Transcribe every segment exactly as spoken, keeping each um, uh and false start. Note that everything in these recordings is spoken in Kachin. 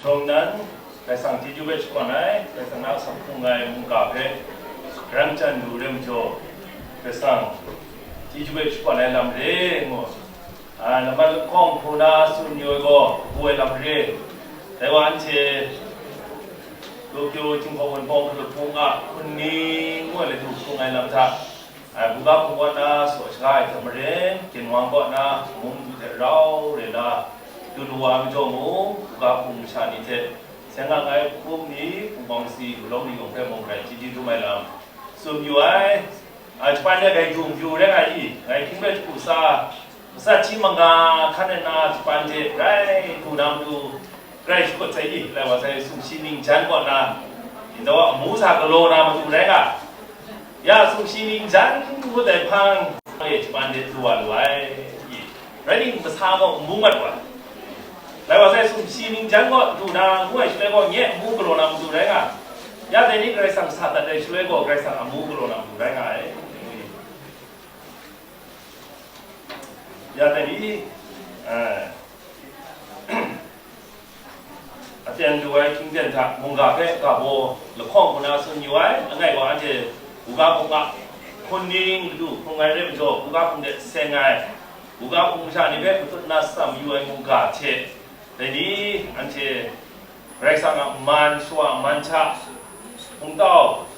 Shawng nnan, Karai Kasang chyeju hpe shakawn ai, Karai Kasang na asak hkrung ai mungga hpe, karan jan lu re majaw, Karai Kasang chyeju hpe shakawn ai lam re ngu, a, nambat lahkawng hku na tsun yu ai gaw, kabu ai lam re. Dai wa anhte Tokyo Jinghpaw Wunpawng Hkalup Hpung a hkunning ngu ai ladu hkrung ai lam hta, Ai, buga hpung kaw na saw shaga ai hte maren, ginwang kaw na mung du hte rau re na, dun wa ai majaw mung, buga hpung masha ni hte, seng a ngai hpung ni, hpung bawng si, malawng ni yawng hpe mung rai chyeju dum ai lam tsun yu ai. Ai, japan de gai dung yu rai nga i, ngai hkying hpe hku sa, masat hti manga hkan ai na japan de rai du na matu, Rai shakut sai i, lai wa sai sumshi ningjan kaw na, yin daw a amu sa galaw na matu rai nga. Ya sumshi ningjan ngut ai hpang e japan de du wa lu ai. Rai ning, masa gaw n bung mat wa. Lai wa sai sumshi ningjan kaw du na ngu ai shaloi gaw, nye amu galaw na matu rai nga. Ya dai ni Karai Kasang sa dat ai shaloi gaw, Karai Kasang amu galaw na matu rai nga ai. Ya dai ni, eh, Aten lu ai hkying ten hta mungga hpe ga baw lahkawng hku na tsun yu ai, langai wa anhte buga hpung a hkunning madu hkrung ai rai majaw, buga hpung de seng ai, buga hpung masha ni hpe matut na tsam yu ai mungga hte, dai ni anhte Karai Kasang a man, shawa a man hta, hpungtau,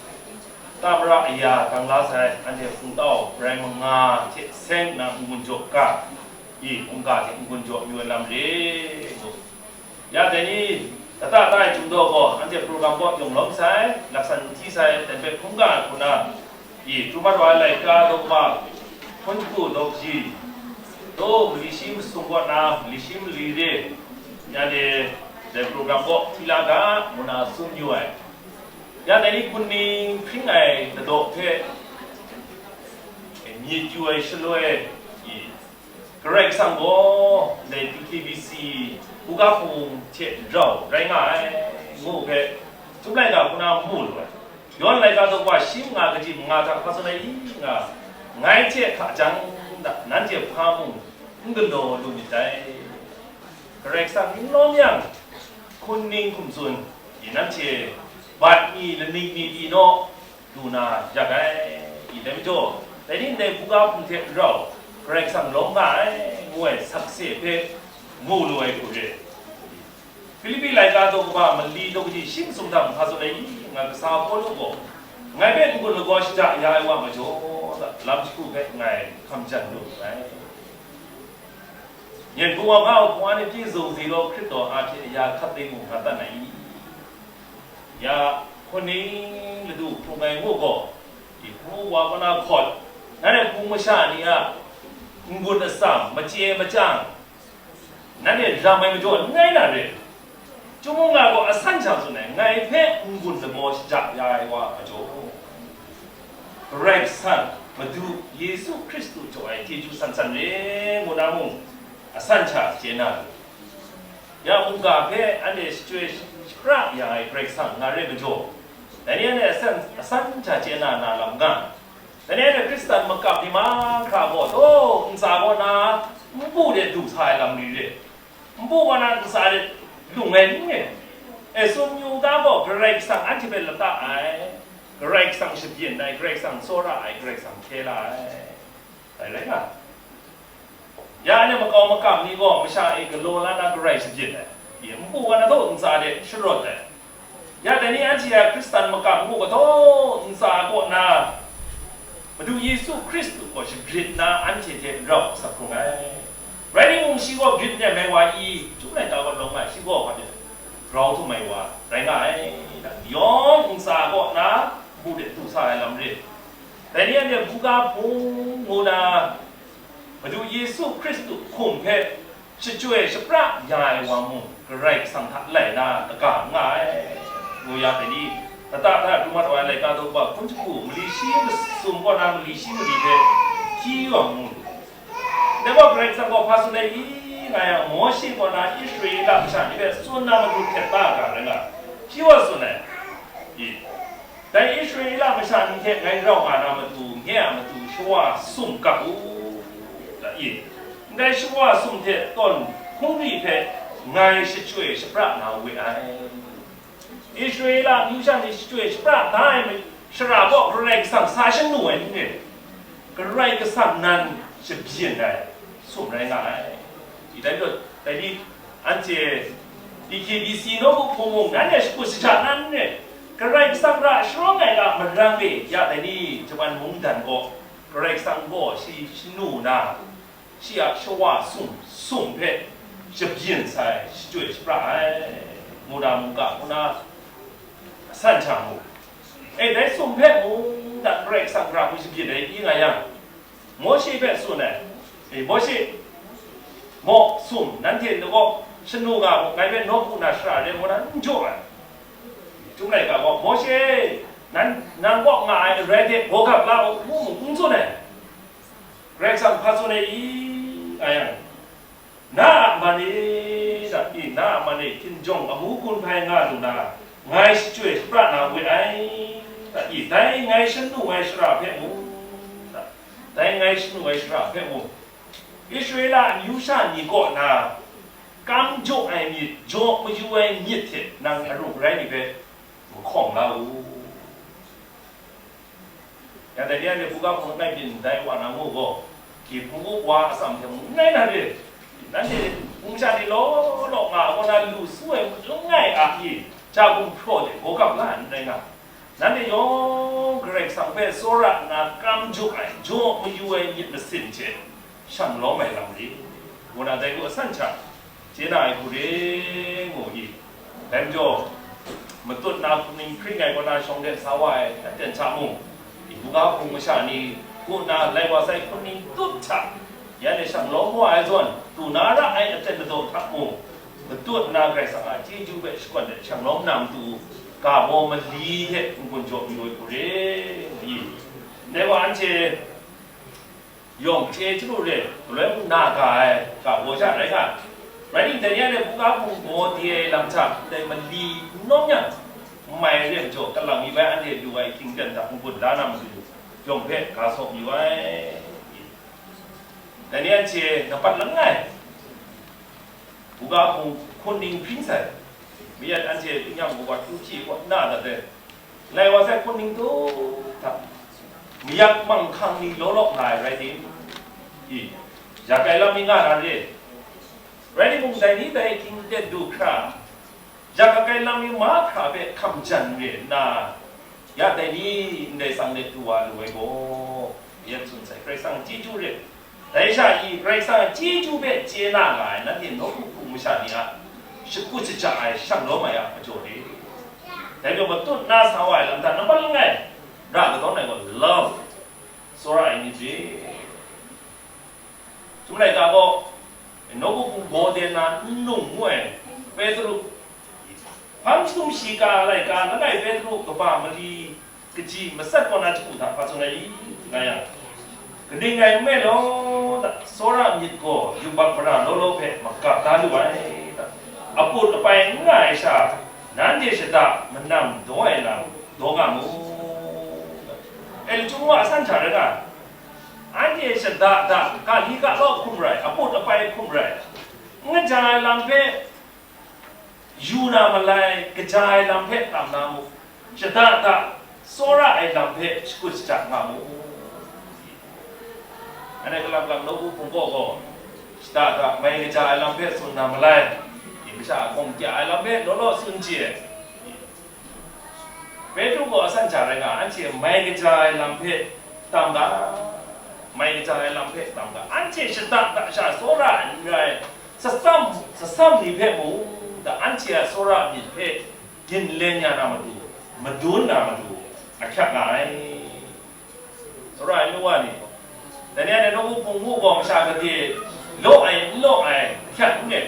tamara aya dang la sai, anhte hpungtau rai manga hte seng nna n-gun jaw ga, i mungga hte n-gun jaw yu ai lam re, ngu. Ya dai ni, lata tai Chyum Daw gaw, anhte program kaw yawng lawm sai, laksan n hti sai, dan hpe hkungga hku na, i, hkrum mat wa ai laika daw kaba, hpun hku daw kaji, daw mali shi masum kaw na, mali shi mali re, ya de, dai program kaw hti la ga, ngu na tsun yu ai. Ya dai ni hkunning hpring ai ladaw hpe, myit yu ai shaloi, i, Karai Kasang gaw ndai P K B C buga hpung hte rau rai nga ai, ngu hpe, Chyum laika hku na mu lu ai. Yawhan laika daw kaba shi manga kaji manga hta hpa tsun ai i nga, ngai hte hka jang da, nanhte hpa mung n galaw lu myit dai. Karai Kasang n lawm yang, hkunning hkum tsun, i nanhte bat mi, laning mi pyi naw, du na yak ai, i dai majaw, dai ni ndai buga hpung hte rau Karai Kasang lawm nga ai, ngu ai sakse hpe mu lu ai hku re. Hpilipi laika daw kaba mali daw kaji shi masum hta hpa tsun ai i nga, kasa Pawlu gaw, ngai hpe n-gun lagaw shaja ya ai wa majaw, lam shagu hpe ngai hkam jan lu nngai. Yen hpung wa nga hpung wa ni pyi zungzi law, Hkrit daw a hte ya hkap de mung nga tan ai i? Ya hkuning ladu hkrung ai ngu gaw, i hpu wa kaw na hkawt, nanhte hpung masha ni a n-gun atsam, machye machyang, nanhte ram ai majaw n rai na re. Chyum mung nga gaw asan sha tsun ai, ngai hpe n-gun lagaw shaja ya ai wa a majaw, Karai Kasang, Madu Yesu Hkristu jaw ai chyeju san san re, ngu na mung, asan sha chye na lu. Ya mungga hpe anhte shachyoi shapra ya ai Karai Kasang nga re majaw, dai ni anhte asan, asan hta chye na na lam nga. Dai ni anhte Hkristan makam ni mahkra gaw, taw ntsa kaw na npu de du sa ai lam ni re, npu kaw na ntsa de lung ai ni re, e tsun yu ga gaw, Karai Kasang anhte hpe lata ai, Karai Kasang shabyin ai, Karai Kasang tsawra ai, Karai Kasang hkye la ai. Dai rai nga. Ya anhte makau makam ni gaw masha e galaw la na garai shabyin ai, npu wa na taw ntsa de sharawt ai. Ya dai ni anhte a Hkristan makam ngu kataw ntsa kaw na Madu Yesu Hkristu gaw shagrit na anhte hte rau sak hkrung ai. Rai timung, shi gaw grit nem ai wa i, Chyum laika kaw lawm ai, shi gaw hpa de grau htum ai wa rai nga ai. Yawng ntsa kaw na npu de du sa ai lam re. Dai ni anhte buga hpung ngu na Madu Yesu Hkristu hkum hpe shachyoi shapra ya ai wa mung, Karai Kasang hta lai na kaga n nga ai, ngu ya ai ni, lata hta du mat wa ai laika daw kaba hpun jahku mali shi masum kaw na mali shi mali hpe hti yawng mu lu. Dai gaw Karai Kasang gaw hpa tsun ai i nga yang, Mawshe kaw na Israela masha ni hpe tsun na matu hkyen ta ga rai nga, shi gaw tsun ai i, Dai Israela masha ni hte ngai rau nga na matu, nye a matu shawa sum kap u, da i. Ndai shawa sum hte tawn hkungri hpe ngai shachyoi shapra na we ai. Israela amyu sha ni shachyoi shapra da ai shara gaw Karai Kasang sa shanu ai n rai. Karai Kasang nan shabyin ai sum rai nga ai. Dai majaw, dai ni, anhte E K B C nawku hpung mung, nanhte shakut shaja na n rai. Karai Kasang ra sharawng ai ga marang e, ya dai ni, Japan mungdan gaw, Karai Kasang gaw shi shanu na, shi a shawa sum, sum hpe shabyin sai, shachyoi shapra ai, mungga mungga hku na san hta mu. E, dai sum hpe mung dan Karai Kasang ra hku shabyin ai i nga yang, Mawshe hpe tsun ai, e, Mawshe, maw, sum, nanhte nang gaw shanu nga mu, ngai hpe nawku na shara re mu na n jaw ai. Chyum laika gaw, Mawshe, nan, nang kaw nga ai arai hte gawgap la u, ngu mu, n tsun ai. Karai Kasang hpa tsun ai i, nga yang, na a man e, da, i, na a man e, hkinjawng amu gun hpai nga lu na, ngai shachyoi shapra na we ai, da, i, dai ngai shanu ai shara hpe mu, da, dai ngai shanu ai shara hpe mu, Israela amyu sha ni kaw na kam jaw ai myit, jaw mayu ai myit hte nang arung arai ni hpe mahkawng la u. Ya dai ni anhte buga hpung langai byin ndai wa na mu gaw, hpung u wa atsam hte mung n rai na re. Nanhte hpung sha ni law law nga ai kaw na lu su ai langai a pyi, ja gumhpraw de gawgap la ai n rai nga. Nanhte yawng Karai Kasang hpe tsawra nna kam jaw ai, jaw mayu ai myit masin hte, shang lawm ai lam ri, ngu na dai gaw san hta, chye na ai hku re, ngu i. Dai majaw, matut na hpung ning hpring ai kaw na shawng de sa wa ai aten hta mung, i buga hpung masha ni, hku na lai wa sai hpung ning tup hta, ya e shang lawm wa ai zawn, du na ra ai aten madaw hta mung, matut na Karai Kasang a chyeju hpe shakawn de shang lawm na matu, ga baw mali hte n-gun jaw mayu ai hku re, ngu i. Dai wa anhte, yawng chye chyalu re, galoi mung na ga ai ga baw sha rai nga. Rai timung, dai ni a buga hpung baw de ai lam hta ndai mali n nawm yang, n mai re majaw, kalang mi bai anhte lu ai hkying ten hta n-gun da na matu, yawng hpe ga saw mayu ai. Dai ni anhte nampat langai, buga hpung hkun ning hpring sai, mayat anhte tingnyang gaw wat hkru hpyi wa na dat ai. Lai wa sai hkun ning tup hta, mayak manghkang ni law law nga ai rai tim? I, yak ai lam mi nga na re. Rai timung, dai ni dai hkying ten du hkra, yak ai lam mi mahkra hpe hkam jan re nna, ya dai ni ndai tsang de du wa lu ai gaw, mayat tsun sai Karai Kasang chyeju re. Dai sha i, Karai Kasang a chyeju hpe chye na nga ai nanhte nawku hpung masha ni a shakut shaja ai shang lawm ai a majaw re. Dai majaw, matut na sa wa ai lam hta nampat langai, ra kadawn ai gaw love, tsawra ai myit re. Chyum laika gaw, nawku hpung baw de na n lung ngu ai Petru, hpang jahtum shayi ka laika langai Petru kaba mali kaji matsat kaw na jahku hta hpa tsun ai i, nga yang, kaning rai nme law, da, tsawra myit gaw yubak mara law law hpe magap da lu ai, da, aput apai n nga ai sha, nanhte shada manam daw ai lam daw nga mu, da. E, lachyum wa a san hta rai nga, anhte shada da, ga li ga law hkum rai, aput apai hkum rai, n kaja ai lam hpe yu na malai, kaja ai lam hpe tam na mu, shada da, tsawra ai lam hpe shakut shaja nga mu. Anhte kalap lam nawku hpung kaw gaw, shada da, mai kaja ai lam hpe tsun na malai, masha a gawng kya ai lam hpe law law tsun chye. Petru gaw a san hta rai nga, anhte mai kaja ai lam hpe tam ga, mai kaja ai lam hpe tam ga, anhte shada da sha tsawra n rai, tsam, tsam ni hpe mung, da, anhte a tsawra myit hpe ginlen ya na matu, madun na matu, ahkyak nga ai. Tsawra ai nu wa ni, dai ni a nawku hpung mu gaw masha gade law ai n law ai ahkyak n rai.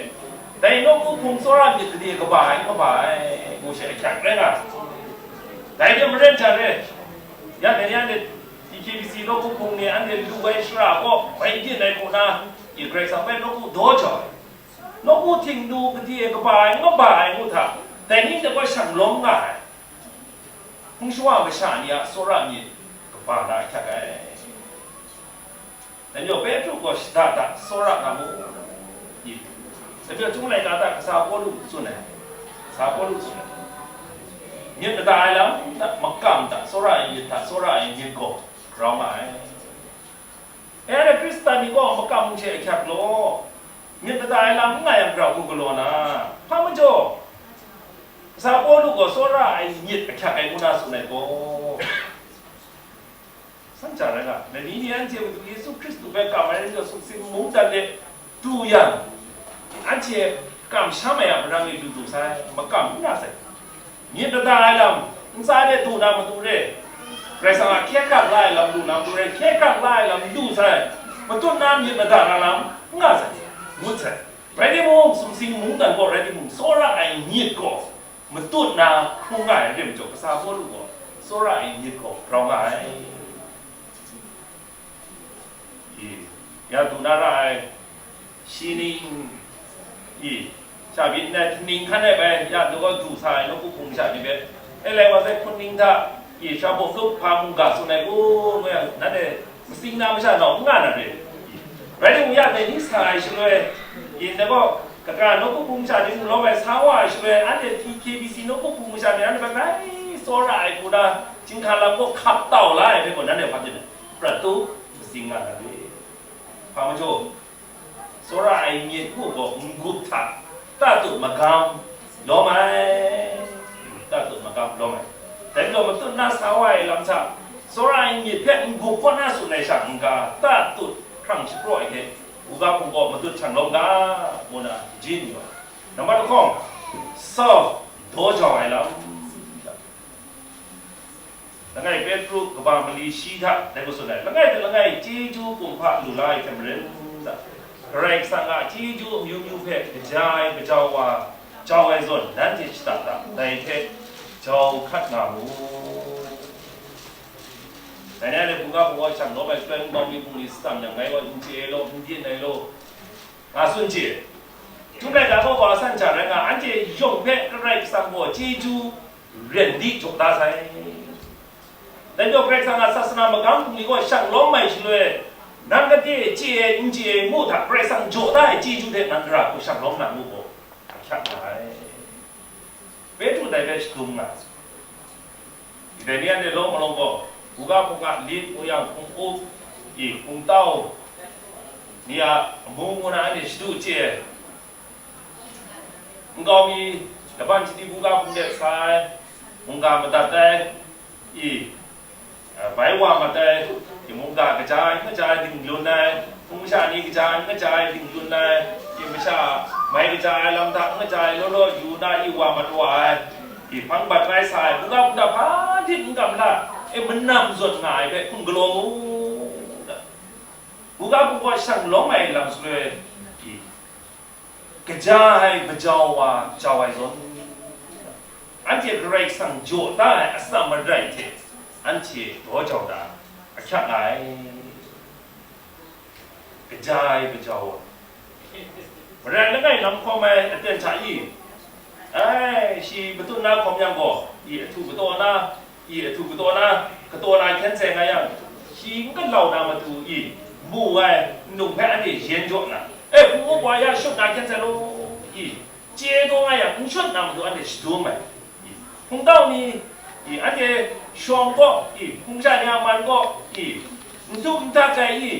Dai nawku hpung tsawra myit gade kaba ai n kaba ai, ngu she ahkyak rai nga. Dai hte maren hta re, ya dai ni anhte T K B C nawku hpung ni anhte lu ai shara kaw bai byin ai hku na, i Karai Kasang hpe nawku daw jau ai, nawku htingnu gade kaba ai n kaba ai ngu hta, dai ni hte gaw shang lawm nga ai. Hpung shawa masha ni a tsawra myit kaba na ahkyak ai. Dai majaw Petru gaw shada da tsawra nga mu, i, Dai majaw, Chyum laika hta kasa Pawlu tsun ai, kasa Pawlu tsun ai, myit mada ai lam hta, makam hta, tsawra ai myit hta, tsawra ai myit gaw grau nga ai. E, anhte Hkristan ni gaw makam hte ahkyak law, myit mada ai lam n nga yang, grau hku galaw na, hpa majaw, kasa Pawlu gaw tsawra ai myit ahkyak ai ngu na tsun ai gaw, San hta rai nga, lani ni anhte Madu Yesu Hkristu hpe kam ai rai nna, sumsing mungdan de du yang, anhte kamsham ai a marang e du du sai, makam n na sai. Myit mada ai lam, ntsa de du na matu re, Karai Kasang a hkye hkrang la ai lam du na matu re, hkye hkrang la ai lam du sai, matut na myit mada na lam n nga sai, ngut sai. Rai timung, sumsing mungdan gaw rai timung, tsawra ai myit gaw matut na hkrung nga ai rim jaw, kasa Pawlu gaw tsawra ai myit gaw grau nga ai. I, ya du na ra ai, shi ning, i, sha byin ndai htingning hkan ai bai, ya du gaw du sa ai nawku hpung masha ni hpe, e lai wa sai hpun ning hta, i, sha bawm lup hpa mungga tsun ai kun, ngu yang, nanhte matsing na masha nau n nga na re. I, rai timung, ya dai ni sa ai shaloi, i, ndai gaw, Kaga nawku hpung masha ni lawm ai sa wa ai shaloi, anhte T K B C nawku hpung masha ni anhte hpe grai tsawra ai hku na, chyinghka lam gaw hkap tau la ai hpe gaw, nanhte hpa byin ai, prat tu, matsing nga na re. Hpa majaw, tsawra ai myit hku gaw n-gup hta, tatut magam lawm ai, tatut magam lawm ai. Dai majaw, matut na sa wa ai lam hta, tsawra ai myit hpe n-gup kaw na tsun ai sha n-ga, tatut hkrang shapraw ai hte, buga hpung gaw matut hkrang lawm ga, ngu na jin yu ai. Nambat lahkawng, serve, daw jau ai lam. Langai Petru kaba mali shi hta dai hku tsun ai, langai hte langai chyeju kumhpa lu la ai hte maren, Karai Kasang a chyeju amyu myu hpe kaja ai, kajau wa, jau ai zawn, nanhte shada da, dai hte jau hkat nga mu. Dai ni a le, buga hpung gaw hkrang lawm ai shaloi, nkau mi hpung ni tsang yang, ngai gaw n chye ai law, n byin ai law, nga tsun chye. Chyum laika gaw, wa san hta rai nga, anhte yawng hpe Karai Kasang gaw chyeju ren di jaw da sai. Dai majaw, Karai Kasang a sasana magam hpung ni gaw hkrang lawm ai shaloi, nang gade chye ai, n chye ai ngu hta, Karai Kasang jaw da ai chyeju hte nang gara hku hkrang lawm na ngu gaw, ahkyak nga ai. Petru dai hpe shadum nga ai. Dai ni anhte lawm malawng gaw, buga hpung a lit, mung yang hpung up, i, hpung tau ni a amu ngu na anhte shadu chye ai. Nkau mi laban chati buga hpung de sa ai, mungga madat ai, i, bai wa mat ai, i, mungga kaja ai, n kaja ai dinglun ai, hpung masha ni kaja ai, n kaja ai dinglun ai, i, masha mai kaja ai lam hta n kaja ai law law yu na, i, wa mat wa ai, i, hpang bat rai sa ai, buga hpung hta hpa lit n kam la, e, manam zawn nga ai hpe hkum galaw mu. Buga hpung gaw hkrang lawm ai lam shaloi, i, kaja ai, kajau wa jau ai zawn, anhte Karai Kasang jaw da ai atsam madai hte anhte daw jau da, ahkyak nga ai. Kaja ai, kajau wa. Marai langai lam hkawm ai aten hta i, ai, shi matut na hkawm yang gaw, i, ahtu kataw na, i, ahtu kataw na, kataw na hkyen seng nga yang, shi n galau na matu i, mu ai nnu hpe anhte yen jaw nna, e, hpung up wa ya shut na hkyen seng law, i, chye taw nga yang, n shut na matu anhte shadum ai. I, hpung tau ni, i, anhte shawng gaw, i, hpung sha ni a man gaw, i, n tup n tak ai, i,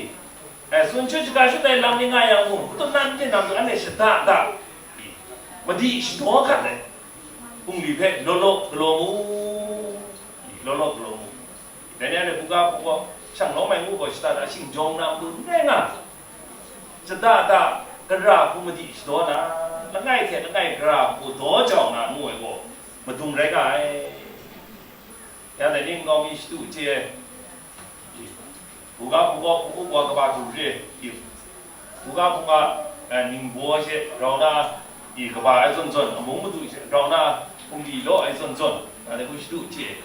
e, tsun shut shaga shut ai lam ni nga yang mung, n tup n tak ai matu anhte shada da, i, madi shadaw hkat ai. Hpung li hpe law law galaw mu, law law galaw mu. Dai ni a le, buga hpung gaw hkrang lawm ai ngu gaw, shada da shingjawng na matu n rai nga, shada da gara hku madi shadaw na, langai hte langai gara hku daw jau na ngu ai gaw, madung rai nga ai. Ya dai ni nkau mi shadu chye ai, buga hpung gaw hpung up wa kaba htu re, buga hpung a, eh, ningbaw she grau na, i, kaba ai zawn zawn, amung madu she grau na, hpung li law ai zawn zawn, nga ai hku shadu chye.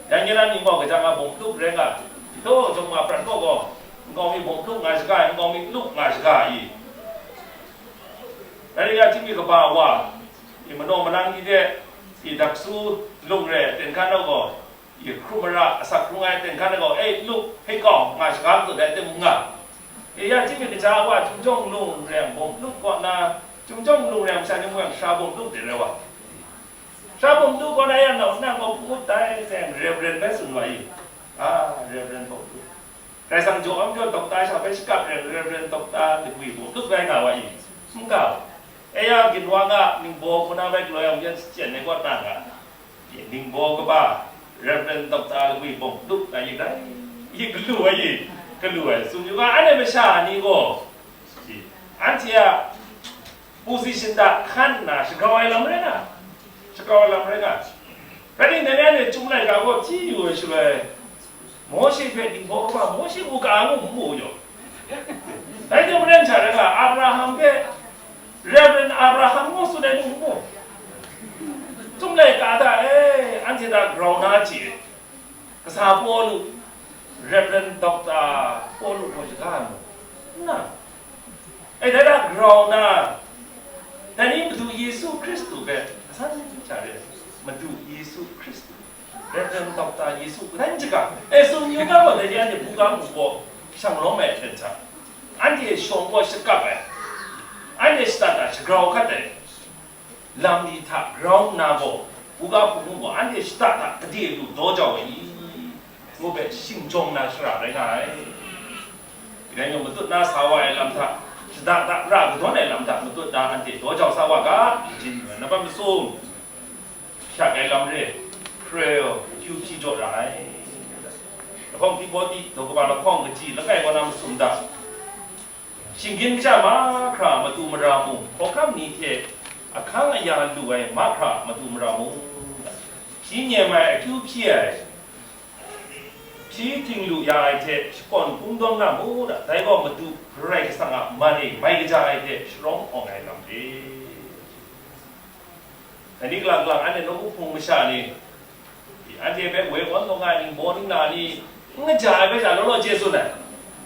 Yang nye na ningbaw gaja nga bawng pluk rai nga, i, taw jawng ma prat kaw gaw, nkau mi bawng pluk nga shaga, nkau mi pluk nga shaga i. Rai nga, chyinghmi kaba wa, i, manaw manang ni de, i, daksu lung re, ten hkan nau gaw, i, hkrum mara, asak hkrung ai, ten hkan nau gaw, e, pluk, hpe kau, nga shaga, tut ai, ten mung nga. E ya, chyinghkrit kaja wa, Chyum Jawng Lung Reng bawm lup kaw na, Chyum Jawng Lung Reng masha ni mung yang, Sara bawm lup de rai wa. Sara bawm lup kaw na, ya nau nang gaw hpung up tai, sai yang, Reverend bai tsun wa i. A, Reverend bawm lup. Karai Kasang jaw am jaw, Dokta sha bai shakap reng, Reverend Dokta Lagwi bawm lup rai nga wa i. N ga. E ya, ginwang a ningbaw hku na bai galaw yang, yan shachyen ai kaw na nga. Ningbaw kaba, Reverend Dokta Lagwi bawm lup na yik rai, yik galu ai, yik galu ai, tsun yu ga, anhte masha ni gaw, anhte a position hta hkan nna shagrau ai lam rai nga, shagrau ai lam rai nga. Rai timung, dai ni anhte Chyum Laika gaw hpyi yu ai shaloi, Mawshe hpe ningbaw kaba, Mawshe mung ka ngu n mu yaw. Dai hte maren sha rai nga, Abraham hpe Reverend Abraham ngu tsun ai nu n mu. Chyum Laika hta e, anhte hta grau na chye, kasa Pawlu, Reverend Dokta Pawlu gaw shaga ai mu. N na. E, dai hta grau na, dai ni Madu Yesu Hkristu hpe, asan sha re, Madu Yesu Hkristu. Reverend Dokta Yesu, grai n jaga. E, tsun yu ga gaw, dai ni anhte buga hku gaw shang lawm ai hten hta, anhte shawng gaw shakap ai, anhte shata hta shagrau hkat ai, lam ni hta grau nna gaw, buga hpung gaw anhte shata hta gade lu daw jau ai i, ngu hpe shing jawng na shara rai nga ai. Rai ngu, matut na sa wa ai lam hta, shada hta ra kadawn ai lam hta matut na anhte daw jau sa wa ga, jin nambat masum. Hkyak ai lam re, prayer, akyu hpyi jaw ra ai. Lahkawng Timohti, daw kaba lahkawng kaji langai kaw na masum da. Shinggyim kasha mahkra matu mara mung, hkawhkam ni hte ahkang aya lu ai mahkra matu mara mung, hpyi nem ai, akyu hpyi ai, hpyi ting lu ya ai hte shakawn kungdawn na mu da, dai gaw Madu Karai Kasang a man e mai kaja ai hte sharawng awng ai lam re. Dai ni kalang kalang, anhte nawku hpung masha ni, anhte hpe woi kawn taw nga ai ningbaw ningla ni, n kaja ai hpe sha law law chye tsun ai.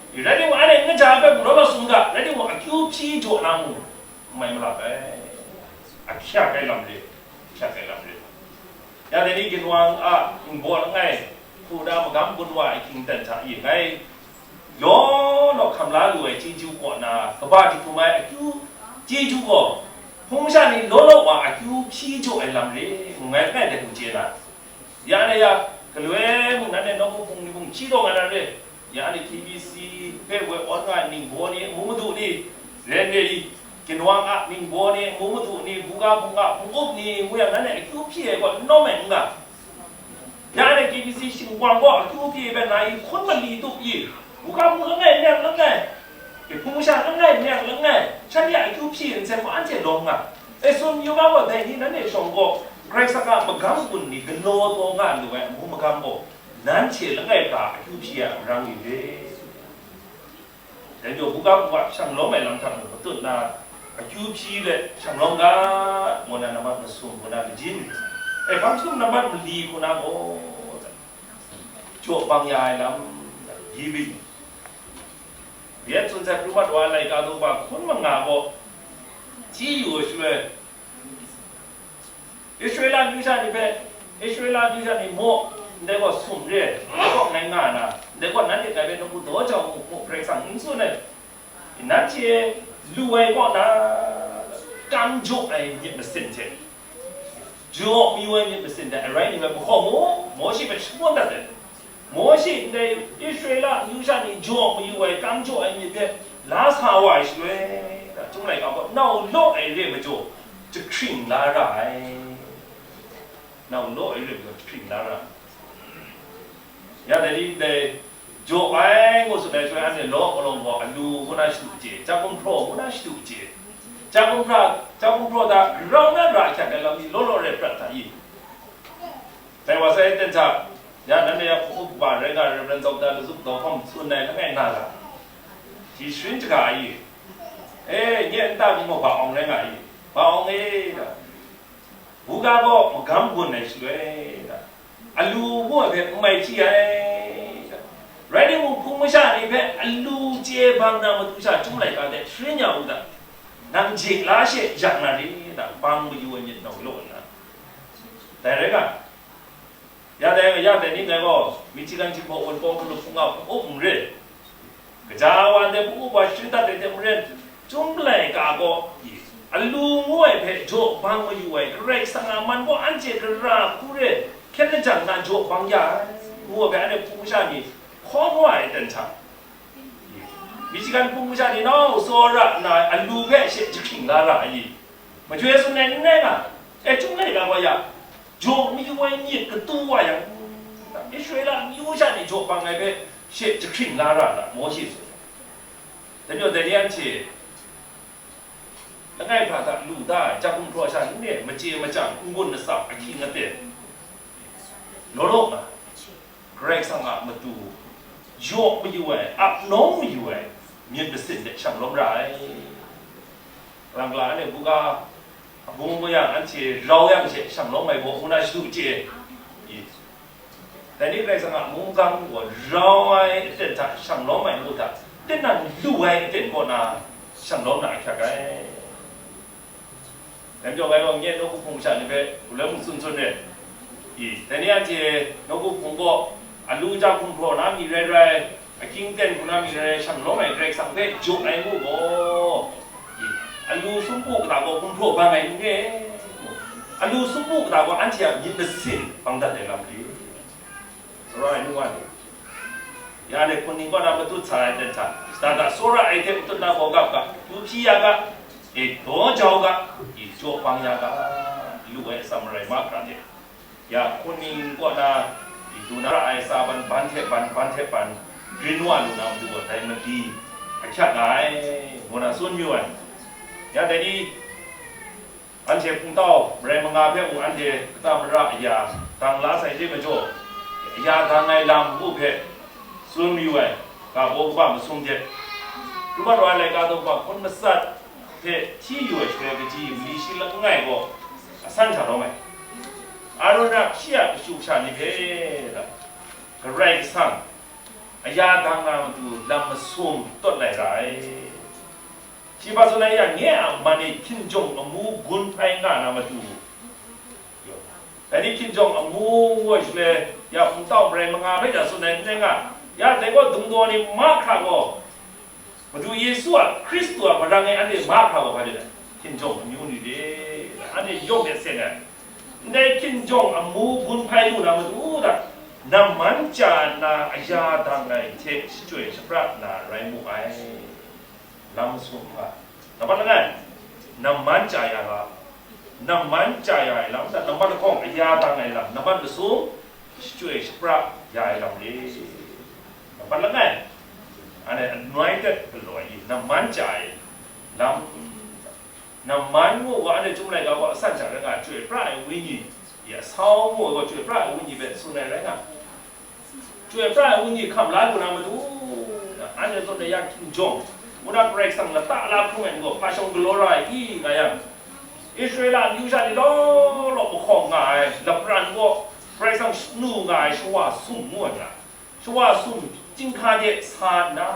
Rai timung, anhte n kaja ai hpe mung law law tsun ga, rai timung, akyu hpyi jaw na mung, n mai malap ai. Ahkyak ai lam re, ahkyak ai lam re. Ya dai ni ginwang a ningbaw langai hku na magam gun wa ai hkying ten hta i, ngai law law hkam la lu ai chyeju kaw na, kaba jahtum ai akyu chyeju gaw, hpung sha ni law law wa akyu hpyi jaw ai lam re, ngu ngai langai dai hku chye na. Ya na ya, galoi mung nan e nawku hpung ni mung hpyi taw nga na re. Ya ni K B C hpe woi awn nga ai ningbaw ni, amu madu ni, ren re i, ginwang a ningbaw ni, amu madu ni, buga hpung a hpung up ni, ngu yang nan e akyu hpyi ai gaw n nawm ai n ga. Ya ni K B C shingkwang gaw akyu hpyi ai hpe na i hkun mali tup i, buga hpung langai nang langai, hpung masha langai nang langai, shanhte a akyu hpyi ai nsem gaw anhte lawm nga. E, tsun yu ga gaw, dai ni nan e shawng gaw, Karai Kasang a magam gun ni galaw taw nga lu ai amu magam gaw, nanhte langai hta akyu hpyi ai a marang yu re. Dai majaw, buga hpung a shang lawm ai lam hta mung matut na, akyu hpyi let shang lawm ga, ngu na nambat masum, ngu na lajin. E, hpang jahtum nambat mali hku na gaw, jaw bang ya ai lam, giving. Yet tsun sai pru mat wa ai laika daw kaba hkun manga gaw, chyi yu ai shaloi, Israela amyu sha ni hpe, Israela amyu sha ni maw, ndai gaw sum re, ndai gaw ngai nga na, ndai gaw nanhte ngai hpe nawku daw jau mu, mu Karai Kasang n tsun ai. Nanhte lu ai kaw na, kam jaw ai myit masin hte, jaw mayu ai myit masin hte arai ni hpe mahkaw mu, Mawshe hpe shangun dat ai. Mawshe ndai Israela amyu sha ni jaw mayu ai, kam jaw ai myit hpe la sa wa ai shaloi, Chyum Laika gaw nau law ai re majaw jahkring la ra ai. Nau law ai re majaw jahkring la ra ai. Ya dai ni ndai jaw ai ngu tsun ai shaloi, anhte law malawng gaw alu ngu na shadu chye, jahkumhpraw ngu na shadu chye. Jahkumhpraw, jahkumhpraw hta grau na ra hkyak ai lam ni law law rai prat hta i? Dai wa sai ten hta, ya, nanhte a hpung up kaba rai nga ai Reverend Doctor Lazuk Daw Hkawm tsun ai langai na ga, shi sharin shaga ai i, e, nye nta mi gaw ba awng rai nga i, ba awng e, da, buga gaw magam gun ai shaloi, da, alu ngu ai hpe n mai hpyi ai, da, rai timung, hpung masha ni hpe alu chye bang na matu sha Chyum Laika hte sharin ya u da, nang je la she yak na re, da, bang mayu ai myit nau law nna, dai rai nga. Ya dai, ya dai ni ngai gaw, Michigan Jinghpaw Wunpawng Hkalup Hpung a hpung up n re. Gaja wa ndai hpung up wa shachyut dat ai hte maren, Chyum laika gaw, alu ngu ai hpe jaw bang mayu ai, Karai Kasang a man gaw anhte gara hku re hkyen lajang na jaw bang ya ai, ngu ai hpe anhte hpung masha ni hkaw wa ai ten hta, Michigan hpung masha ni nau tsawra nna alu hpe she jahkring la ra ai? Majoi tsun ai n rai nga, e, Chyum laika gaw ya, jaw mayu ai myit katu wa yang, Israela amyu sha ni jaw bang ai hpe she jahkring la ra na, Mawshe tsun ai. Dai majaw, dai ni anhte langai hkra hta lu da ai, jak gumhpraw sha n re, machye machyang, n-gun atsam, ahkying aten, law law nga, Karai Kasang a matu jaw mayu ai, ap nawng mayu ai myit masin hte shanglawm ra ai. Kalang kalang anhte buga abung bu yang, anhte rau yang she shanglawm ai gaw, ngu na shadu chye. I, dai ni Karai Kasang a mungkan gaw rau ai aten hta shanglawm ai ngu hta, tinang lu ai aten kaw na shanglawm na ahkyak ai. Dai majaw ngai gaw nye nawku hpung sha ni hpe galoi mung tsun tsun re. I, dai ni anhte nawku hpung gaw alu ja gumhpraw na mi rai rai, ahkying ten hku na mi rai rai, shanglawm ai Karai Kasang hpe jaw ai ngu gaw, i, alu sumpu kata gaw gumhpraw bang ai n re? Alu sumpu kata gaw anhte a myit masin bang dat ai lam hte, Sarai nu wa ni, ya de hpun ning kaw na matut sa ai ten hta, shada da tsawra ai hte matut na gaw gap ga, du hpyi ya ga, e, daw jau ga, i, jaw bang ya ga, lu ai atsam marai mahkra hte, ya hpun ning kaw na, i, du na ra ai sa ban ban hte ban, ban hte ban, grin wa lu na matu gaw dai mali ahkyak nga ai, ngu na tsun mayu ai. Ya dai ni, anhte hpungtau marai manga hpe mung anhte kata mara aya dang la sai hte majaw, aya dang ai lam ngu hpe tsun mayu ai, ga baw kaba masum hte, Rubat wa ai laika daw hpun matsat hpe hti yu ai shaloi kaji mali shi langai gaw asan hta lawm ai. Aron a hpyi a kashu kasha ni hpe, Karai Kasang aya dang na matu lam masum tawt lai ra ai. Shi hpa tsun ai yang, nye a man e hkinjawng amu gun hpai nga na matu, dai ni hkinjawng amu ngu ai shaloi, ya hpungtau marai manga hpe ja tsun ai n rai nga, ya dai gaw dungdaw ni mahkra gaw, Madu Yesu a, Hkristu a marang e anhte mahkra gaw hpa lit ai? Hkinjawng amyu ni re, anhte yawng de seng ai. Ndai hkinjawng amu gun hpai lu na matu hta, namman chya nna aya dang ai hte shachyoi shapra na rai mu ai. Lam sum nga. Nambat langai, namman chya ya lam, namman chya ya ai lam, nambat lahkawng aya dang ai lam, nambat masum shachyoi shapra ya ai lam re. Nambat langai, anhte anointed galaw ai, namman chya ai lam, namman ngu gaw anhte Chyum laika gaw asan sha rai nga, chyoi pra ai wenyi, ya sau ngu gaw chyoi pra ai wenyi hpe tsun ai rai nga. Chyoi pra ai wenyi hkam la lu na matu, anhte zawn ai ya hkinjawng, wunang Karai Kasang lata la hkrung ai ni gaw hpa shawng galaw ra ai i, nga yang, Israela amyu sha ni law law mahkawng nga ai lapran gaw Karai Kasang shanu nga ai shawa sum ngu ai hta, shawa sum chyinghka de sa nna,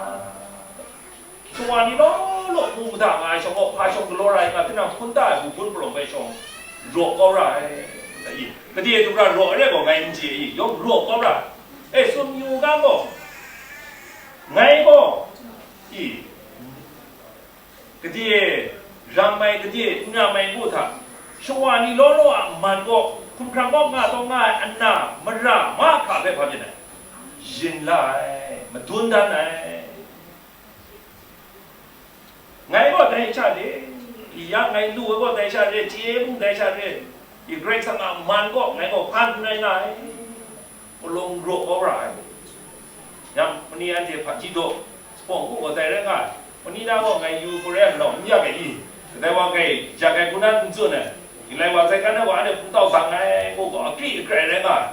shawa ni law law mu mada nga ai shawng gaw, hpa shawng galaw ra ai nga, tinang hpun da ai hpun palawng bai shawng raw kau ra ai. Gade du ra raw ai rai gaw, ngai n chye i, yawng raw kau ra ai. E, tsun yu ga gaw, ngai gaw, i, gade ram ai, gade n ram ai ngu hta, shawa ni law law a man gaw, hkumhkrang kaw nga taw nga ai ana mara mahkra hpe hpa byin ai, yin la ai, madun dan ai. Ngai gaw dai sha de, i ya ngai lu ai gaw dai sha de, chye mung dai sha de, i Karai Kasang a man gaw ngai gaw hpan n rai nga ai, palawng raw kau ra ai. Yang, mani anhte hpaji daw, sapawng u gaw dai rai nga ai, mani na gaw ngai yu hku rai nlau n yak ai i, kadai wa ngai jak ai hku nan n tsun ai, i lai wa sai kan ai wa anhte hpungtau dang ai, gaw gaw akri akrai rai nga ai.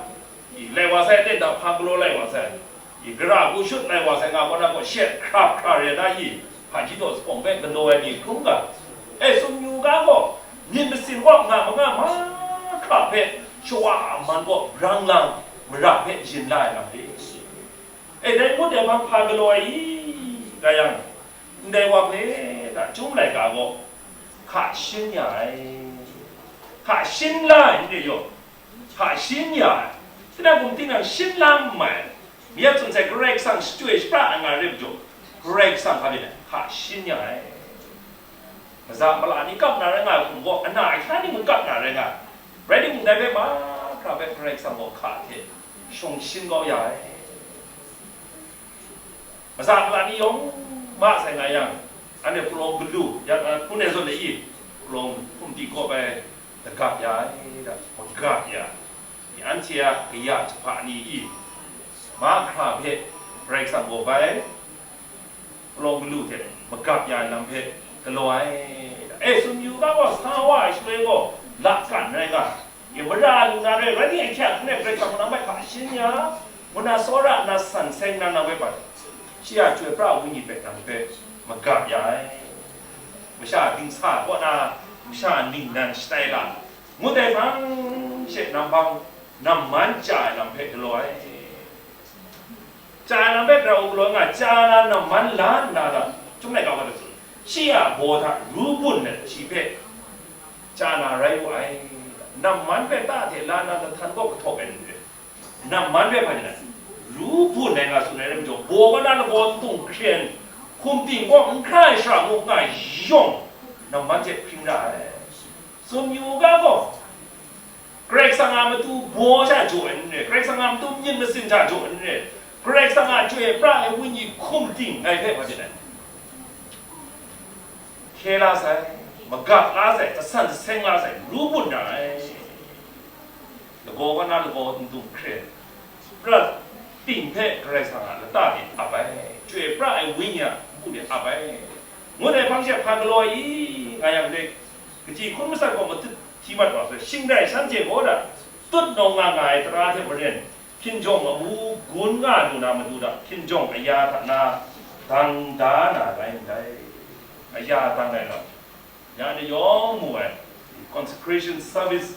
I, lai wa sai, ten da hpa galaw lai wa sai, i, gara hku shut lai wa sai, nga gaw na gaw she hkra hkra re na i, hpaji daw sapawng hpe galaw ai ni hkrum ga, e, tsun yu ga gaw, myit masin wa nga manga mahkra hpe shawa a man gaw brang lang mara hpe yin la ai lam re. E, dai ngut ai hpang hpa galaw ai i, nga yang, ndai wa hpe hta Chyum laika gaw hka shin ya ai, hka shin la ai n re yaw, hka shin ya ai, tinang hkum tinang shin la n mai, mi a tsun sai Karai Kasang shachyoi shapra ai nga re majaw, Karai Kasang hpa de hka shin ya ai. Maza mala ni kap na rai nga ai hkum gaw, ana ahkya ni mung kap na rai nga ai. Rai timung, dai hpe mahkra hpe Karai Kasang gaw hka hte shawng shin kau ya ai. Maza mala ni yawng ma sai nga yang, anhte palawng galu, ya, a, hpun e zawn e i, palawng hkum di kawp ai, lagap ya ai, da, magap ya ai. Anhte a kaya jahpa ni i, mahkra hpe Karai Kasang gaw bai, palawng galu hte magap ya ai lam hpe galaw ai. E, tsun yu ga gaw, sa wa ai shaloi gaw, lakkan rai nga, e, mara lu na rai, rai ni, ahkyak n rai, Karai Kasang nang bai hpa shin ya, ngu na tsawra nna san seng na nang bai hpa, shi a Chyoi pra ai Wenyi hpe nang hpe magap ya ai. Masha dingsa kaw na, masha ningnan shatai la, ngut ai hpang she nang hpang namman chya ai lam hpe galaw ai. Chya ai lam hpe grau galaw nga, chya na namman la nna lam, chyum laika wa da tsun, shi a baw hta ru bun let shi hpe chya na rai wu ai. Namman hpe ta hte la na, lahtan gaw kahtawk ai n re. Namman hpe hpa ni na, ru bun ai nga tsun ai rai majaw, baw kaw na lagaw n tung hkren, hkum ting gaw n hkra ai shara ngu nga yawng, namman hte hpring ra ai. Tsun yu ga gaw, Karai Kasang a matu baw sha jaw ai n re, Karai Kasang a matu myit masin sha jaw ai n re, Karai Kasang a Chyoi pra ai Wenyi hkum ting ngai hpe hpa de ai. Hkye la sai, magap la sai, jasan jaseng la sai, ru bun ra ai. Lagaw kaw na lagaw n tung hkren, pra ting hpe Karai Kasang a lata de ap ai, Chyoi pra ai Wenyi a npu de ap ai, ngut ai hpang she hpa galaw ai i, nga yang dai, kaji hkun matsat gaw matut hti mat wa sai, shing rai shanhte gaw da, tut nawng nga nga ai tara hte maren, hkinjawng amu gun nga lu na matu hta, hkinjawng aya hta na dang da na rai ndai. Aya dang ai lam, ya ni yawng mu ai, consecration service,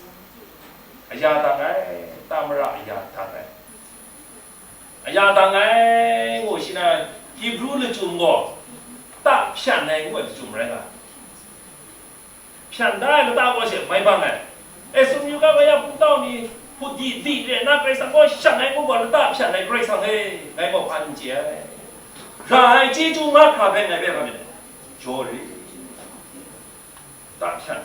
aya dang ai, ta mara aya dang ai. Aya dang ai ngu shi na, Hibru lachyum gaw, ta hpyan ai ngu ai lachyum rai nga. Hpyan da ai lata gaw she mai bang ai. E, tsun yu ga, ya hpungtau ni hput di di re nna, Karai Kasang gaw shang ai ngu gaw, lata hpyan ai Karai Kasang e, ngai gaw hpa n chye ai. Ra ai chyeju mahkra hpe ngai hpe hpa myit dai. Jaw re. Lata hpyan.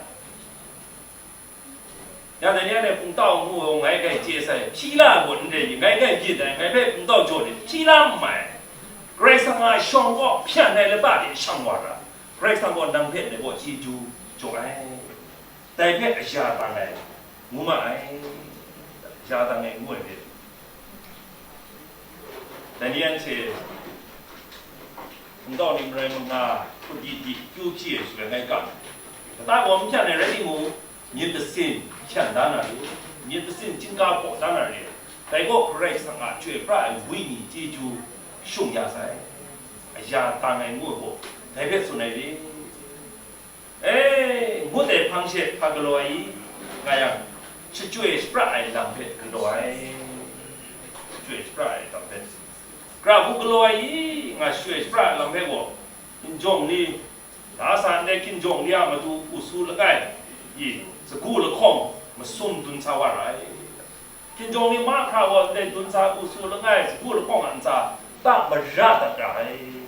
Ya dai ni anhte hpungtau ngu gaw ngai grai chye sai, hpyi la gaw n re, ngai grai byin ai, ngai hpe hpungtau jaw ni hpyi la n mai. Karai Kasang a shawng gaw hpyan ai lata de shang wa ra, Karai Kasang gaw nang hpe ndai gaw chyeju jaw ai, dai hpe aya dang ai, ngu ma ai, aya dang ai ngu ai hte. Dai ni anhte hpungtau ni marai manga hput di di kyu hpyi ai shaloi ngai ga, lata gaw n hpyan ai rai timung, myit masin hpyan da na ru, myit masin chyinghka hpaw da na re, dai gaw Karai Kasang a Chyoi pra ai Wenyi chyeju shung ya sai, aya dang ai ngu ai gaw, dai hpe tsun ai re. E, ngut ai hpang she hpa galaw ai i, nga yang, shachyoi shapra ai lam hpe galaw ai, shachyoi shapra ai lam hpe, gara hku galaw ai i, nga shachyoi shapra ai lam hpe gaw, hkinjawng ni, la sa ndai hkinjawng ni a matu u su langai i, sagu lahkawng masum dun sa wa ra ai. Hkinjawng ni mahkra gaw ndai dun sa u su langai sagu lahkawng a ntsa ta mara dat ra ai.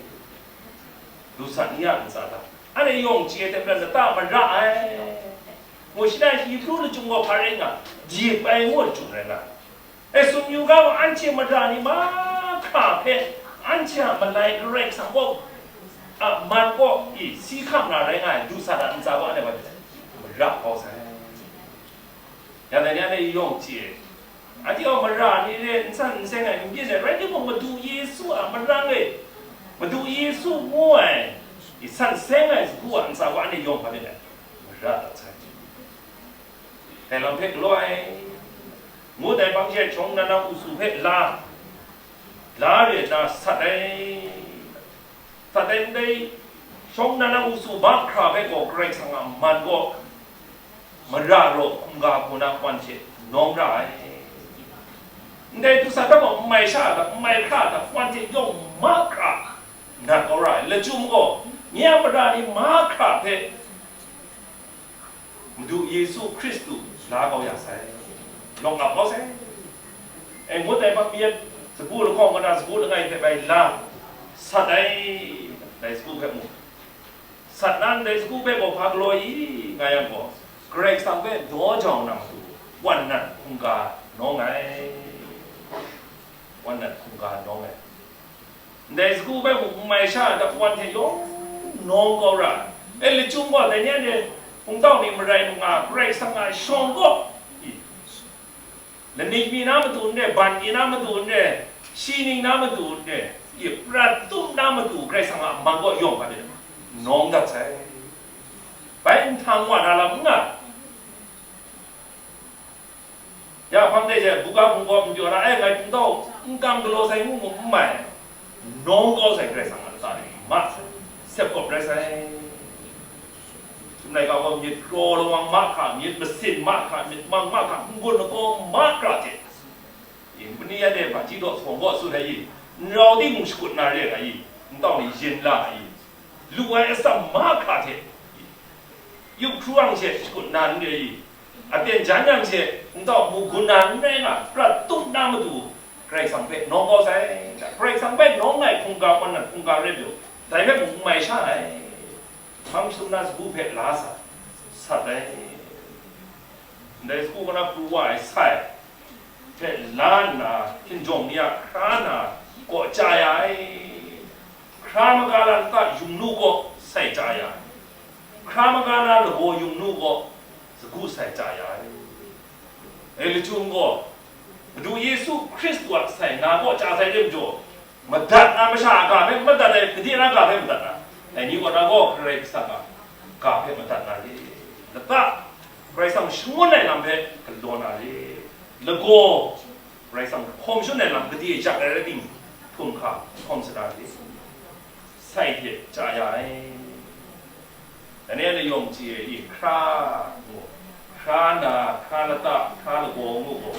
Lusat ni a ntsa hta, anhte yawng chye ai hte maren lata mara ai. Ngu shi na, Hibru lachyum gaw hpa rai nga, dip ai ngu ai lachyum rai nga. E, tsun yu ga, anhte mara ni mahkra hpe, anhte a malai Karai Kasang gaw, a, man gaw, i, si hkam na rai nga ai, lusat a ntsa gaw anhte mara kau sai. Ya dai ni anhte yawng chye, anhte gaw mara ni re, n san n seng ai n byin ai, rai timung, Madu Yesu a marang e, Madu Yesu ngu ai, i san seng ai sagu a ntsa gaw anhte yawng hpa myit dai, mara dat sai. Dai lam hpe galaw ai, ngut ai hpang she shawng nnan a u su hpe la, la re nna sat ai. Sat ai ndai, shawng nnan a u su mahkra hpe gaw Karai Kasang a man gaw, mara raw hkungga hku na wan hte nawng ra ai. Ndai du sa hta gaw n mai sha hta, n mai hkra hta, wan hte yawng mahkra nat kau ra ai. Lachyum gaw, nye a mara ni mahkra hpe Madu Yesu Hkristu la kau ya sai, lawng ap kau sai. E, ngut ai hpang myit, sagu lahkawng kaw na sagu langai hte bai la, Sat ai, ndai sagu hpe mu. Sat na ndai sagu hpe gaw hpa galaw i nga yang gaw, Karai Kasang hpe daw jau na matu, wan nan hkungga nawng ai. Wan nan hkungga nawng ai. Ndai sagu hpe mung n mai sha a wan hte yawng nawng kau ra ai. E, lachyum gaw dai ni anhte hpungtau ni marai manga, Karai Kasang a shawng gaw, i, laning mi na matu n re, ban mi na matu n re, shi ning na matu n re, i, prat tum na matu Karai Kasang a man gaw yawng hpa de nawng dat sai. Bai nhtang wa na lam n nga. Ya hpang de she, buga hpung gaw n pyaw na, e, ngai hpungtau n kam galaw sai ngu mu n mai, nawng kau sai Karai Kasang a lata ni ma sai, sep kawp rai sai. Chyum laika gaw myit kraw lawang mahkra, myit masin mahkra, myit mang mahkra, n-gun lagaw mahkra hte, i, npani yan e hpaji daw sawng gaw tsun ai i, n rau timung shakut na re ai i, hpungtau ni yin la ai i, lu ai atsam mahkra hte, yup hkru ang she shakut na n re i, aten jan yang she hpungtau mu gun na n rai nga, prat tum na matu Karai Kasang hpe nawng kau sai. Karai Kasang hpe nawng ai hkungga, wan nan hkungga rai pyaw, dai hpe mung n mai sha ai. Hpang shadum na sagu hpe la sa, sat ai. Ndai sagu kaw na pru wa ai sai hte la nna, hkinjawng ni a hkra na gaw chya ya ai. Hkra maga na lata yung nu gaw sai chya ya ai. Hkra maga na lagaw yung nu gaw sagu sai chya ya ai. E, lachyum gaw, Madu Yesu Hkristu a sai na gaw chya sai re majaw, madat na masha a ga hpe madat ai, gade na ga hpe madat na, dai ni kaw na gaw Karai Kasang a ga hpe madat na re. Lata, Karai Kasang shangun ai lam hpe galaw na re. Lagaw, Karai Kasang hkawm shangun ai lam gade yak ai rai timung, hkum hka hkawm sa na re. Sai hte chya ya ai. Dai ni anhte yawng chye ai i, hkra ngu, hkra na, hkra lata, hkra lagaw ngu gaw,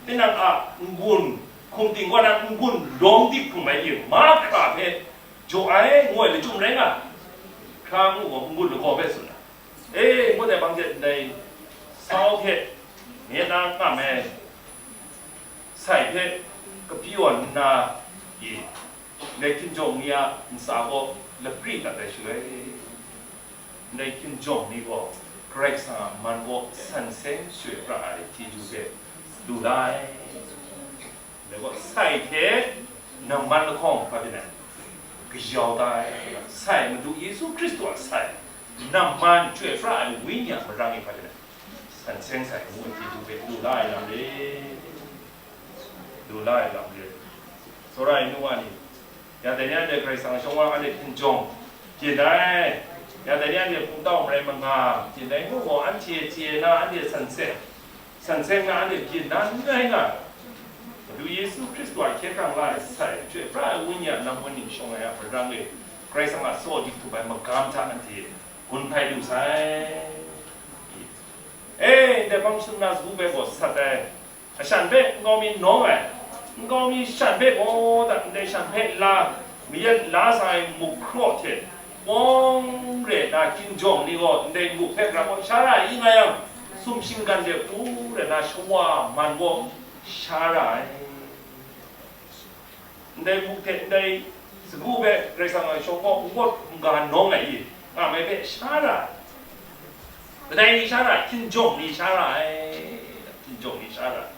tinang a n-gun, hkum ting kaw na n-gun lawng dik hkrum ai i, mahkra hpe jaw ai, ngu ai lachyum rai nga, hkra ngu gaw n-gun lagaw hpe tsun ai. E, ngut ai hpang hte ndai sau hte nye na ngam ai sai hpe kapyawn nna, i, ndai hkinjawng ni a ntsa gaw lapri dat ai shaloi, ndai hkinjawng ni gaw Karai Kasang a man gaw san seng shoi pra ai chyeju hpe lu la ai. Dai gaw, sai hte namman lahkawng hpa byin ai, kayau da ai, sai Madu Yesu Hkristu a sai, namman chyoi pra ai Wenyi a marang e hpa byin ai, san seng sai ngu ai chyeju hpe lu la ai lam re, lu la ai lam re. Tsawra ai nu wa ni, ya dai ni anhte Karai Kasang shawng wa anhte hkinjawng byin ai, ya dai ni anhte hpungtau marai manga byin ai ngu gaw, anhte chye na, anhte san seng, san seng na anhte byin na n rai nga, Madu Yesu Hkristu a hkye hkrang la ai sai, chyoi pra ai Wenyi a lam wan ning shawng ai a marang e, Karai Kasang a tsaw dik htup ai magam hta anhte gun hpai lu sai. E, ndai hpang shadum na sagu hpe gaw sat ai, ashan hpe nkau mi nawng ai, nkau mi shan hpe gaw dat ndai shan hpe la, mayat la sa ai muk hkraw hte, wawng re na hkinjawng ni gaw ndai muk hpe grau gaw sha ra ai nga yang, sumsing gan de hku re na shawa man gaw sha ra ai. Ndai muk hte ndai sagu hpe Karai Kasang a shawng gaw n-gawt n-ga nawng ai i, nga mai hpe sha ra ai. Kadai ni sha ra ai? Hkinjawng ni sha ra ai. Hkinjawng ni sha ra ai.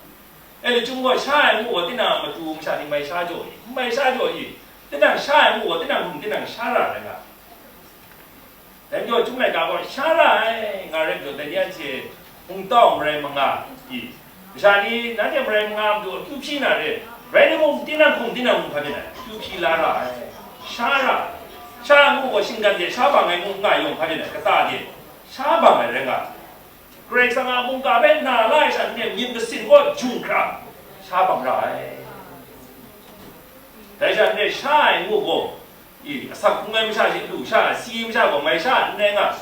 E, lachyum gaw sha ai ngu gaw, tinang a matu masha ni mai sha jaw i? N mai sha jaw i? Tinang sha ai ngu gaw, tinang hkum tinang sha ra ai nga. Dai majaw, Chyum laika gaw sha ra ai, nga rai majaw, dai ni anhte hpungtau marai manga i, masha ni nanhte marai manga matu akyu hpyi na re, rai timung, tinang hkum tinang hkum hpa byin ai, akyu hpyi la ra ai, sha ra ai. Sha ai ngu gaw, shinggan de sha bang ai ngu n nga yawng hpa byin ai, kata de sha bang ai rai nga ai. Karai Kasang a mungga hpe na la ai sha n-, myit masin gaw jung hkra sha bang ra ai. Dai sha n-, sha ai ngu gaw, i, asak hkrung ai masha hte lu sha ai, si ai masha gaw mai sha n rai nga.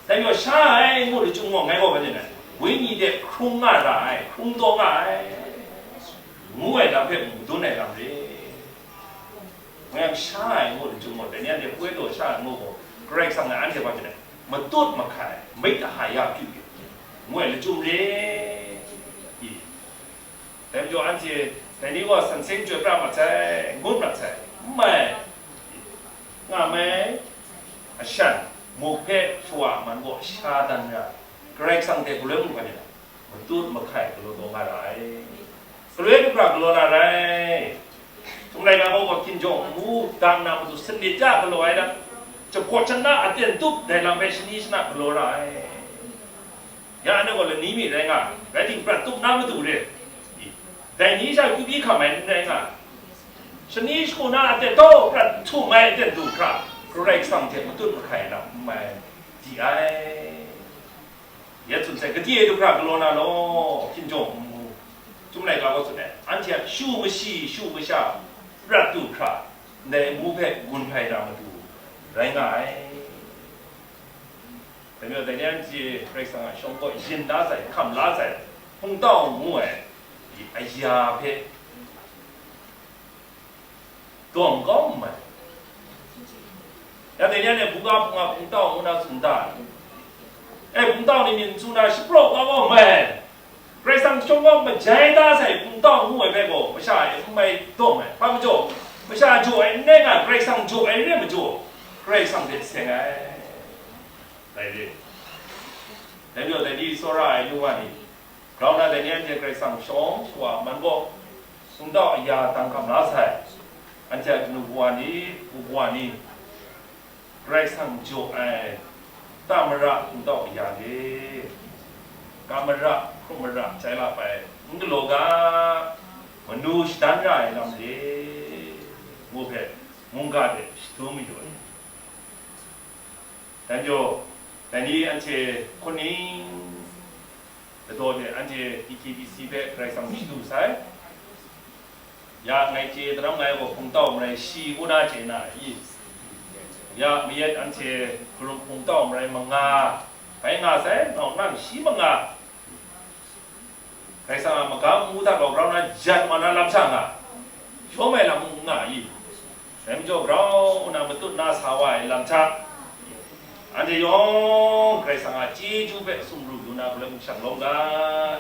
Dai majaw sha ai ngu lachyum gaw, ngai gaw hpa nin ai, Wenyi de hkrung nga ra ai, hkrung taw nga ai, ngu ai lam hpe madun ai lam re. Ngai yang sha ai ngu lachyum gaw, dai ni anhte poi taw sha ai ngu gaw, Karai Kasang a anhte hpa nin ai, matut mahkai, myit haya kyu kyu, ngu ai lachyum re. I, dai majaw anhte dai ni gaw san seng chyoi pra mat sai, ngut mat sai, n mai. Nga mai, ashan, muk hpe shawa a man gaw sha dan ra, Karai Kasang hte galoi mung hkra ni na, matut mahkai galaw taw nga ra ai. Galoi du hkra galaw na rai. Chyum laika gaw hkinjawng nmu dang na matu sanit ya galaw ai da, jahpawt jahna aten tup dai lam hpe shani shana galaw ra ai. Ya anhte gaw lani mi rai nga, rai ting, prat tup na matu re. Dai ni sha kyu byi hkam ai n rai nga, shani shagu na aten taw prat htum ai aten du hkra, Karai Kasang hte matut mahkai na n mai di ai. Ya tsun sai, gade du hkra galaw na law, hkinjawng nmu. Chyum laika gaw tsun ai, anhte a shu mashi, shu masha, prat du hkra, ndai amu hpe gun hpai na matu rai nga ai. Dai majaw, dai ni anhte Karai Kasang a shawng gaw yin la sai, hkam la sai, hpungtau ngu ai, aya hpe dawng kau n mai. Ya dai ni anhte buga hpunga hpungtau ngu na tsun da, e, hpungtau ni myit n tsun na, shapraw kau kau n mai. Karai Kasang shawng gaw majai da sai hpungtau ngu ai bai gaw, masha e n mai dawng ai. Hpa majaw, masha jaw ai n rai nga, Karai Kasang jaw ai re majaw, Karai Kasang hte seng ai. Dai re. Dai majaw, dai ni tsawra ai nu wa ni, grau na dai ni anhte Karai Kasang shawng shawa man gaw, hpungtau aya dang hkam la sai. Anhte a kanu wa ni, kawa ni, Karai Kasang jaw ai, ta mara hpungtau aya de, ka mara, hkrum mara, chai la pai, n galaw ga, manu shadan ra ai lam de, ngu hpe, mungga de shadum mayu ai. Dai majaw, dai ni anhte hkuning ladaw de, anhte E K B C hpe Karai Kasang shadu sai. Ya, ngai chye daram ngai gaw hpungtau marai shi ngu na chye na i? Ya, mayat anhte hkarum hpungtau marai manga bai nga sai, nau nang shi manga. Karai Kasang a magam ngu hta gaw grau na jan wa na lam sha nga, shawng ai lam mung n nga i? Dai majaw grau na matut na sa wa ai lam hta, anhte yawng Karai Kasang a chyeju hpe sumru yu na hku let mung shang lawm ga,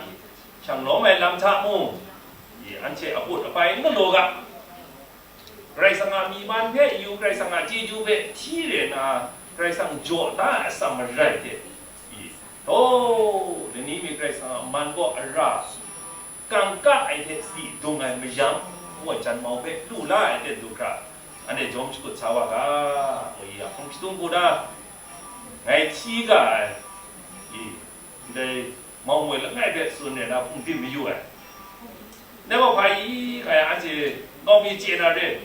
shang lawm ai lam hta mung, anhte aput apai n galaw ga, Karai Kasang a myi man hpe yu, Karai Kasang a chyeju hpe hti re na, Karai Kasang jaw da ai atsam marai hte, i, taw, lani mi Karai Kasang a man gaw ara kangka ai hte di dung ai mayam, ngu ai jan mau hpe lu la ai ten du hkra, anhte jawm shakut sa wa ga, ngu i a hpung shadung hku na, ngai hti ga ai, i, ndai mau moi langai hpe tsun re na hpung dim mayu ai. Dai gaw hpa i, kaya anhte ngau mi chye na re.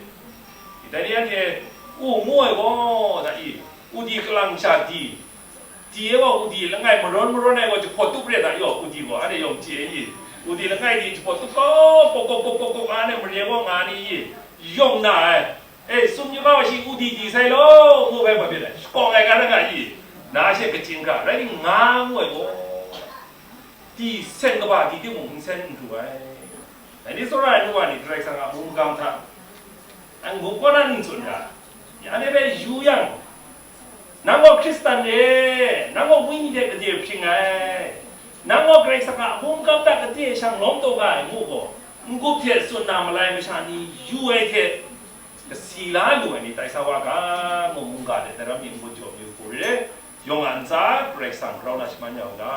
Dai ni anhte u ngu ai gaw, da i, u di kalang sha di, di e gaw u di langai marawn marawn ai gaw jahpawt tup re da yaw, u di gaw, anhte yawng chye i, u di langai di jahpawt tup gaw, kok kok kok kok kok, anhte mare gaw nga ni i, yawng na ai. E, sum yu ga wa shi u di di sai law, ngu ai hpa byin ai, shakawng ai ga rai nga i, na she kachyin hkra, rai nga ngu ai gaw, di sen kaba di timung n sen n du ai. Dai ni tsawra ai nu wa ni Karai Kasang a mungkan hta, nang mung kaw na n tsun ga, ya ne hpe yu yang, nang gaw Hkristan re, nang gaw wenyi hte gade hpring ai, nang gaw Karai Kasang a mungkan hta gade shang lawm taw ga ai ngu gaw, n-gup hte tsun na malai masha ni yu ai hte, kasi la lu ai ni tai sa wa ga, ngu mungga de daram yin ngut jaw mi hku re, yawng a ntsa Karai Kasang grau na shaman ya u ga.